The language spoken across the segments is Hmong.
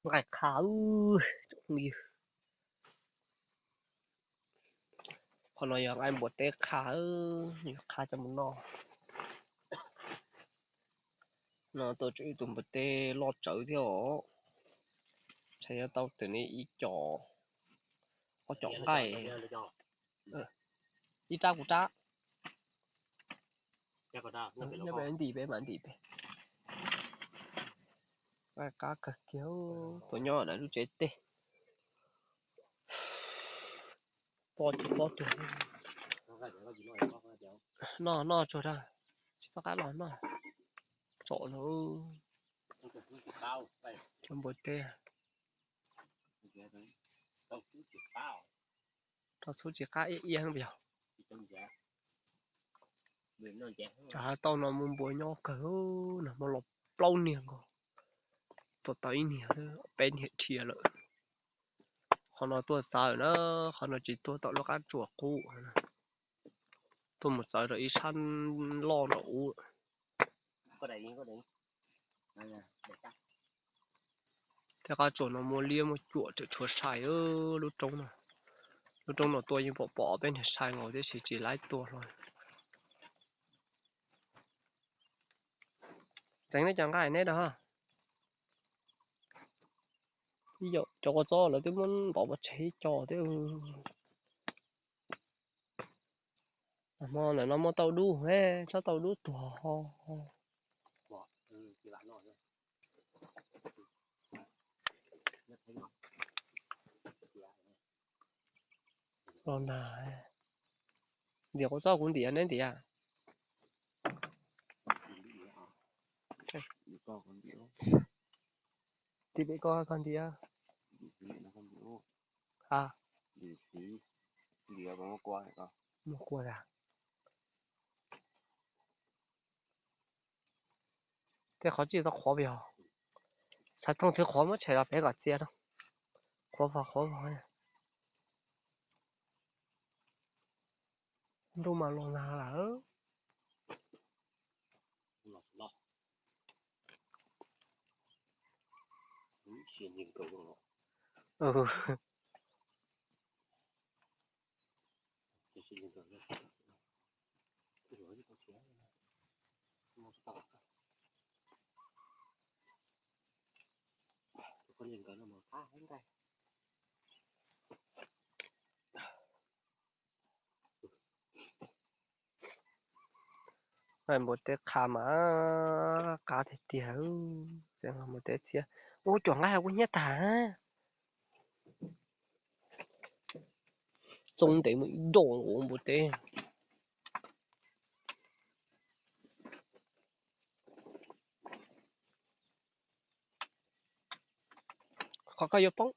Nqaij qha, qhov no yog nqaij npua teb qha, yog qha coj mus noj. No tuaj tswv tus npua teb loj tsawv thiab os. Ntshe yuav tau tawm ne ib co, ob co nqaij. Ib rab kuv rab. Nyob pem ntim peb mam ntim peb. Nqaij qab kawg kiag, tuaj nyob ntawm lub tsev teb. Pob tsuag pob tsuag. Noj noj tsuag rau, tsis pab qab los noj. Tsom lawm. Cov npua teb. Rau txhub tsis qab iab iab yog. Cov hav tauj no muaj npua nyob kawg, nag hmo los plaub niag nkaus, tuaj tau ib niag, peb niag dhia lawm. Qhov no tuaj txawv na, qhov no tsis tuaj tom lub qab tsuas qub, tuaj mus txawv rau ib sab loj nraum ub. Tej qab tsuas no muaj liab muaj cuam tseem tshuav sai lub roob no. Lub roob no tuaj yeej pom pom peb niag sai nkaus tiam sis tsis laib tua hlo. Tseev neb cov nqaij neb rau. Ib yam cov kua txob lawv twb muab ntov pov tseg ib co thiab. Hmo ntawm no muaj tauj dub, tsob tauj dub tuag. Los nag, ntiav kua txob kuv ntiav neb ntiav. Tim pem ko koj ntiav. Ha, muaj kua a. Tej qhov tsis tau qhuav yog, xav thooj thwv qhuav muab tshem los pem kom txias rau. Qhuav vog qhuav vog. Ntuj mas los nag lawm. Nqaij npua teb qha mas qab tiag tiag. Npua teb txhiab. Ua cuam nqaij kuv hnyiab tag. Txoov ntev mus ib nroo nkaus npua teb. Qhov koj yuav poob.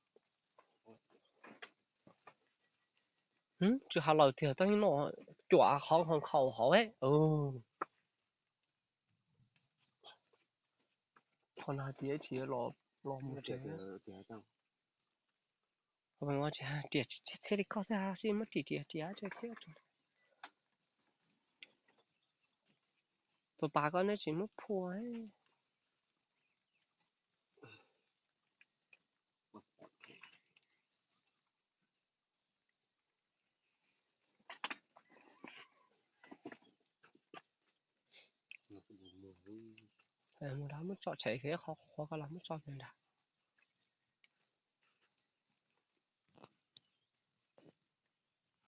Tsis has lawm tiag, tab no cuam qhov nkhaus hauv. Qhov no hais tias tsis los mus tsev. Riam tsis txhiab li koj xwb, sib muab riam riam riam tsev thiab. Tus pas koj neb tsis muab phua. Mus rau muab tso tshem, qhov qhuav ko los muab tso kiag nrad.